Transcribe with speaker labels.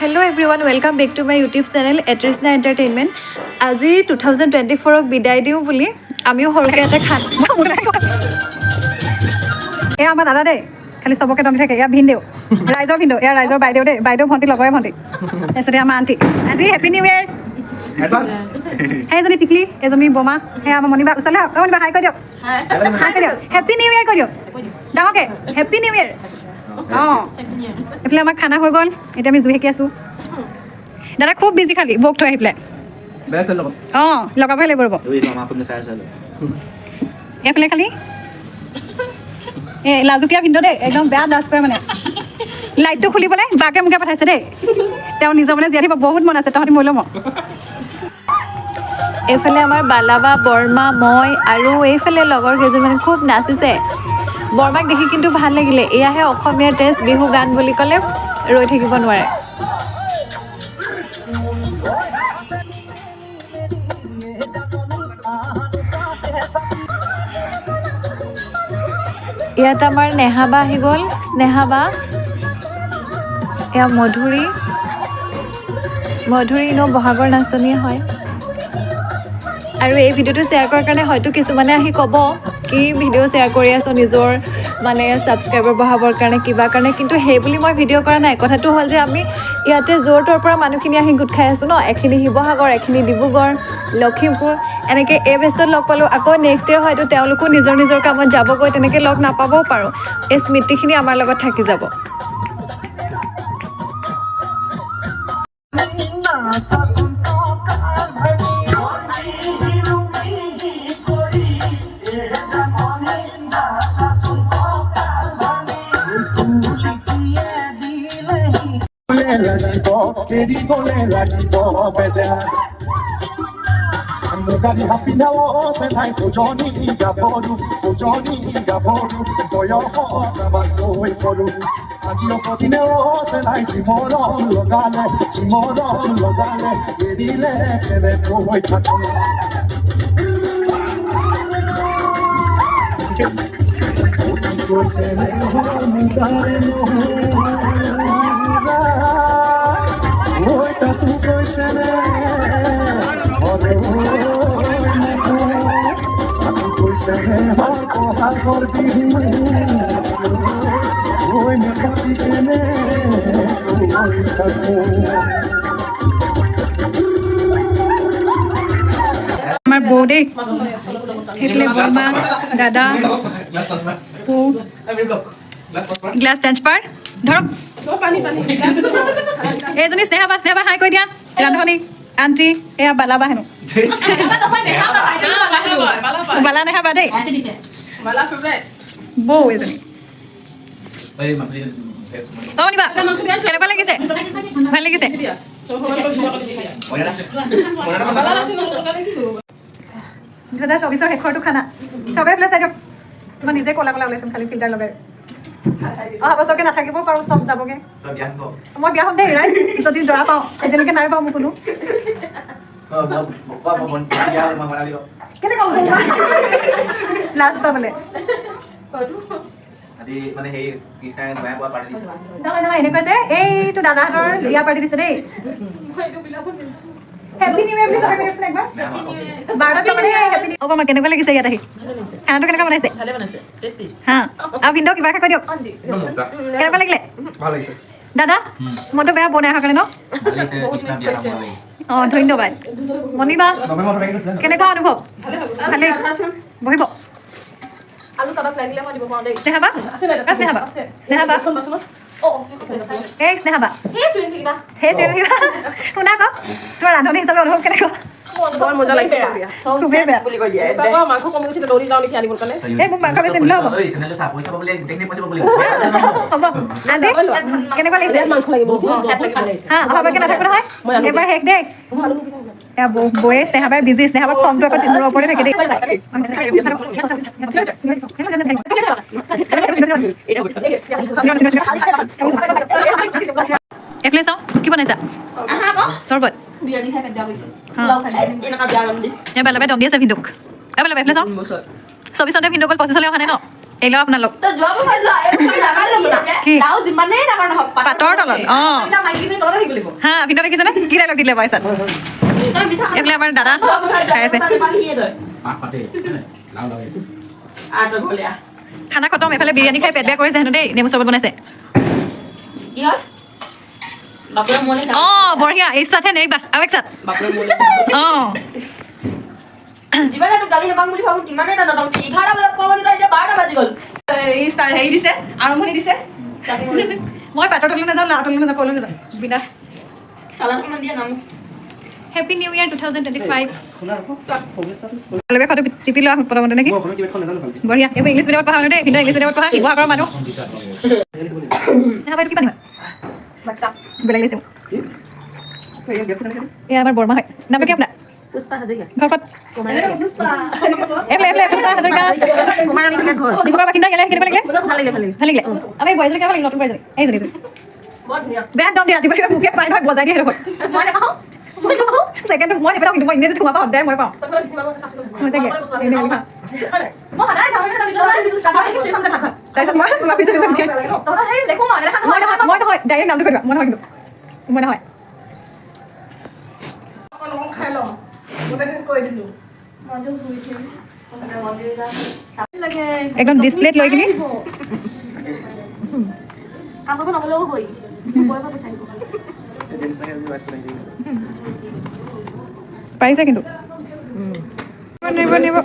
Speaker 1: Hello everyone, welcome back to my YouTube channel এট্ৰিছনা entertainment. আজি 2024ক বিদায় দিওঁ বুলি আমিও সৰুকৈ এটা খান।
Speaker 2: এয়া আমাৰ দাদা দেই, খালি চবকে দম দি থাকে। এয়া ভিনদেউ, ৰাইজৰ ভিনদেউ, এয়া ৰাইজৰ বাইদেউ দেই, বাইদেউ ভণ্টি, লগৰে ভণ্টি। তাৰপিছতে আমাৰ aunty. Aunty, happy new year. সেইজনী টিকলি, এজনী বমা। সেয়া আমাৰ মণিবা। ওচৰলৈ আহক। অ মণিবা, হাই কৈ দিয়ক, হাই কৈ দিয়ক, হেপী নিউ ইয়েৰ কৈ দিয়ক ডাঙৰকৈ, হেপী নিউ ইয়েৰ। অঁ, এইফালে আমাৰ খানা হৈ গ'ল, এতিয়া আমি জুই সেকি আছোঁ। দাদা খুব বিজি, খালি বৌক থৈ আহি পেলাই। অঁ, লগাবহে লাগিব, ৰ'ব। এইফালে খালি এই লাজুকীয়া ভিনদেউ দেই, একদম বেয়া লাজ কৰে। মানে লাইটটো খুলি পেলাই বাকে মোকে পঠাইছে দেই। তেওঁ নিজৰ মানে জীয়াই থাকিব বহুত মন আছে, তহঁতি মৰিলেও মই।
Speaker 1: এইফালে আমাৰ বালাবা, বৰমা, মই আৰু এইফালে লগৰ কেইজনমানে খুব নাচিছে। বৰমাক দেখি কিন্তু ভাল লাগিলে। এয়াহে অসমীয়া ড্ৰেছ, বিহু গান বুলি ক'লে ৰৈ থাকিব নোৱাৰে। ইয়াত আমাৰ নেহাবা আহি গ'ল, স্নেহাবা। এয়া মধুৰী, মধুৰী এনেও বহাগৰ নাচনীয়ে হয়। আৰু এই ভিডিঅ'টো শ্বেয়াৰ কৰাৰ কাৰণে হয়তো কিছুমানে আহি ক'ব কি ভিডিঅ' শ্বেয়াৰ কৰি আছ নিজৰ মানে ছাবস্ক্ৰাইবাৰ বঢ়াবৰ কাৰণে, কিবা কাৰণে, কিন্তু সেই বুলি মই ভিডিঅ' কৰা নাই। কথাটো হ'ল যে আমি ইয়াতে য'ৰ ত'ৰ পৰা মানুহখিনি আহি গোট খাই আছোঁ ন, এখিনি শিৱসাগৰ, এখিনি ডিব্ৰুগড়, লখিমপুৰ, এনেকৈ এই বেষ্টত লগ পালোঁ। আকৌ নেক্সট ইয়েৰ হয়তো তেওঁলোকো নিজৰ নিজৰ কামত যাবগৈ, তেনেকৈ লগ নাপাবও পাৰোঁ। এই স্মৃতিখিনি আমাৰ লগত থাকি যাব।
Speaker 3: লাগিব, এৰিবলে লাগিব বেজা। মুগাৰী হাপিনাও চেঁচাই উজনি গাভৰু, উজনি গাভৰু, বয়সত আমাতকৈ সৰু। আজি অতদিনেও চেনাই চিমৰণ লগালে, চিমৰণ লগালে, এৰিলে কেনেকৈ থাকো? কৈছে মুগাৰে নহৰা, ঐ তাতো কৈছে নে, কৈছে নে বহাগৰ বিহু, ঐ নেপাতি কেনে থাকো?
Speaker 2: আমাৰ বৌ দেই, সেইফালে বৰমা, দাদা, পু গ্লাছ ট্ৰেন্সফাৰ ধৰক। এইজনী স্নেহাবা, স্নেহাবা, হাই কৈ দিয়া। ৰান্ধনী আণ্টি। এয়া বালাবা হেনো, বালা নেহাবা দেই। বৌ এজনী। অ নিবা, কেনেকুৱা লাগিছে? ভাল লাগিছে। 2024ৰ শেষৰটো খানা। চবে পেলাই চাই দিয়ক। মই নিজে ক'লা ক'লা ওলাইছোঁ খালি ফিল্টাৰ লগাই। অহা বছৰকে নাথাকিবও পাৰোঁ, চব যাবগে। মই বিয়া হ'ম দেই ৰাইজ, যদি দৰা পাওঁ। এতিয়ালৈকে নাই পাওঁ মোক কোনো। কেলে কম লাজ পাবলে? নহয় নহয়, এনেকুৱা যে এইটো দাদাহঁতৰ বিয়া পাতি দিছে দেই। হেপী নিউ ইয়েৰ বুলি চবে কৈ দিয়কচোন একবাৰ। 12টাত মানে হেপী নিউ। অ বৰ্মা, কেনেকুৱা লাগিছে ইয়াত আহি? খানাটো কেনেকুৱা বনাইছে? হা, আৰু ভিনদেউ, কিবা এটা কৈ দিয়ক, কেনেকুৱা লাগিলে? দাদা, মইতো বেয়া বনাই অহাৰ কাৰণে ন। অঁ, ধন্যবাদ। মণিবা, কেনেকুৱা অনুভৱ? ভালেই। বহিব। স্নেহাবা, স্নেহাবা, স্নেহাবা, এই স্নেহাবা, সেই চিঞৰি থাকিবা। শুনা আকৌ, তোমাৰ ৰান্ধনী হিচাপে অনুভৱ কেনেকুৱা?
Speaker 4: বৰ মজা লাগিছে।
Speaker 2: খুবেই বেয়া।
Speaker 4: মাংস কমি গৈছিলে, দৌৰি যাওঁ নেকি আনিবৰ কাৰণে?
Speaker 2: এই মোক মাংস বেছি নিদিলেও হ'ব। হ'ব। আণ্টি, কেনেকুৱা লাগিছে?
Speaker 4: মাংস লাগিব।
Speaker 2: হা, অহাবাৰকে নাথাকো নহয়, এইবাৰ শেষ দেই। এয়া বৌ, বৌয়ে স্নেহাবাই বিজি। স্নেহাবাই খংটো আকৌ মূৰৰ ওপৰতে থাকে দেই। এইফালে চাওঁ, কি বনাইছা? চৰবত। এই বালাবাই দম দি আছে ভিন্দুক। এই বালাবাই, এইফালে চাওঁ। 24তে ভিন্দু গ'ল, 25লৈ অহা নাই ন? এই লওক আপোনালোক। কি?
Speaker 4: যিমানেই ডাঙৰ নহওক,
Speaker 2: পাতৰ তলত, অঁ।
Speaker 4: মাইকীজনী তলতে থাকিব লাগিব।
Speaker 2: হা, ভিডিঅ' দেখিছেনে? কি ডাইলগ দিলে পইচাত। এইফালে আমাৰ দাদা খাই আছে।
Speaker 5: লাও লাও।
Speaker 2: খানা খতম। এইফালে বিৰিয়ানী খাই পেট বেয়া কৰিছে হেনো দেই। নেমু চৰবত বনাইছে। অঁ, বঢ়িয়া। এই চাটহে নেৰিবা, আৰু এক চাট। অঁ।
Speaker 6: যিমানে তোক গালি নাপাম বুলি ভাবো, তিমানে নাপাম। 11 বজাত ক'ব, এতিয়া 12টা বাজি গ'ল।
Speaker 4: হেৰি দিছে, আৰম্ভণি দিছে।
Speaker 2: মই পাতৰ তললৈ নাযাওঁ, লাও তললৈ নাযাওঁ, কলৈ নাযাওঁ, বিন্দাছ।
Speaker 6: চালানখন দিয়া নাম।
Speaker 1: Happy New Year 2025.
Speaker 2: লগে খোৱাটো টিপি লোৱা প্ৰথমতে নেকি? বঢ়িয়া। এইবোৰ ইংলিছ মিডিয়ামত পঢ়া মানুহ দেই, কিন্তু ইংলিছ মিডিয়ামত পঢ়া, শিৱসাগৰৰ মানুহ। দেখা পাই, কি পানী হয়, বেলেগ লাগিছে মোক। এয়া আমাৰ বৰমা হয়। নামটো কি আপোনাৰ?
Speaker 4: পুষ্পা হাজৰিকা।
Speaker 2: ঘৰ ক'ত? এইফালে, এইফালে। পুষ্পা হাজৰিকা, ডিব্ৰুগড় বাসিন্দা। ইয়ালৈ আহি কেনেকুৱা লাগিলে?
Speaker 4: ভাল লাগিলে, ভাল লাগিলে।
Speaker 2: ভাল লাগিলে। আমি বোৱাৰীজনী কেনেকুৱা লাগিল? নতুন বোৱাৰীজনী, এইজনী, এইজনী।
Speaker 4: বৰ ধুনীয়া।
Speaker 2: বেয়া দম দিয়ে। ৰাতিপুৱা মোকে পাই নহয়, বজাই দিয়ে সেইটো।
Speaker 4: মই নাপাওঁ, মই নাপাওঁ।
Speaker 2: ছেকেণ্ডটো মই নেপেলাওঁ, কিন্তু মই ইংৰাজীত সোমাব সদায় মই পাওঁ। সঁচাকে এনেই বুলি ভাব।
Speaker 4: মই সদায় যাওঁ।
Speaker 2: তাৰপিছত মই তোমাৰ পিছে পিছে উঠি
Speaker 4: তহঁতৰ সেই দেখো, মই নেদেখা।
Speaker 2: মই নহয়, মই নহয়। ডাইৰেক্ট নামটো কৈ দিবা, মই নহয়। কিন্তু মই নহয়।
Speaker 4: খাই লওঁ, গোটেইখিনি কৈ দিলোঁ।
Speaker 2: একদম ডিছপ্লেত লৈ কিনি।
Speaker 4: কাম কৰিব নগ'লেও হ'বই, ওপৰৰ পৰা পইচা আহিব।
Speaker 2: পাৰিছে কিন্তু। নিব নিব।